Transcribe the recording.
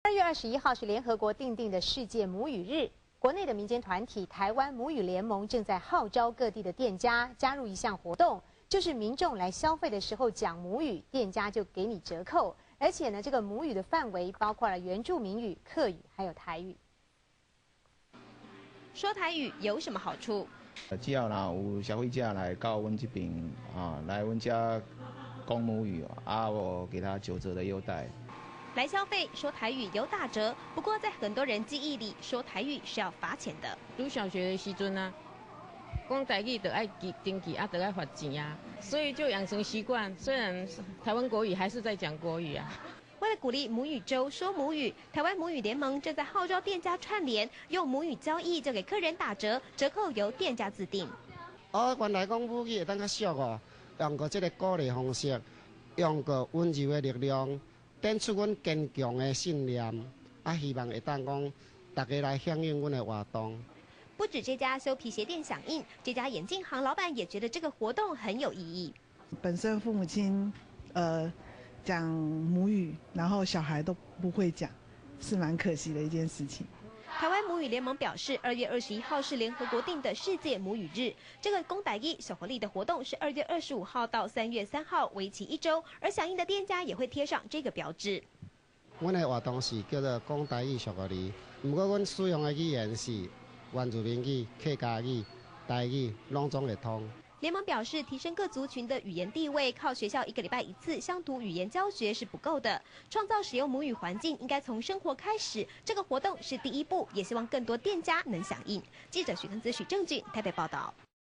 2月21號是聯合國訂定的世界母語日，國內的民間團體台灣母語聯盟正在號召各地的店家加入一項活動，就是民眾來消費的時候講母語，店家就給你折扣，而且呢，這個母語的範圍包括了原住民語、客語還有台語。說台語有什麼好處？只要若有消費者來到阮這邊啊，來阮遮講母語啊，我給他9折的優待。來消費說台語有打折，不過在很多人記憶裡，說台語是要罰錢的。讀小學的時陣啊，講台語就愛記登記啊，就愛罰錢啊，所以就養成習慣。雖然台灣國語還是在講國語啊。為了鼓勵母語週說母語，台灣母語聯盟正在號召店家串聯，用母語交易就給客人打折，折扣由店家自定。哦，原來講母語會當較俗哦，用過這個鼓勵方式，用過溫柔的力量，展出阮堅強的信念，啊，希望會當講大家來響應阮的活動。不止這家修皮鞋店響應，這家眼鏡行老闆也覺得這個活動很有意義。本身父母親，講母語，然後小孩都不會講，是蠻可惜的一件事情。台灣母語聯盟表示，2月21號是聯合國定的世界母語日。這個講台語俗予你的活動是2月25號到3月3號，為期一周。而響應的店家也會貼上這個標誌。阮的活動是叫做講台語俗予你，毋過阮使用的語言是原住民語、客家語、台語，攏總會通。聯盟表示，提升各族群的語言地位，靠學校一個禮拜一次鄉土語言教學是不夠的。創造使用母語環境，應該從生活開始。這個活動是第一步，也希望更多店家能響應。記者許根子、許正俊台北報道。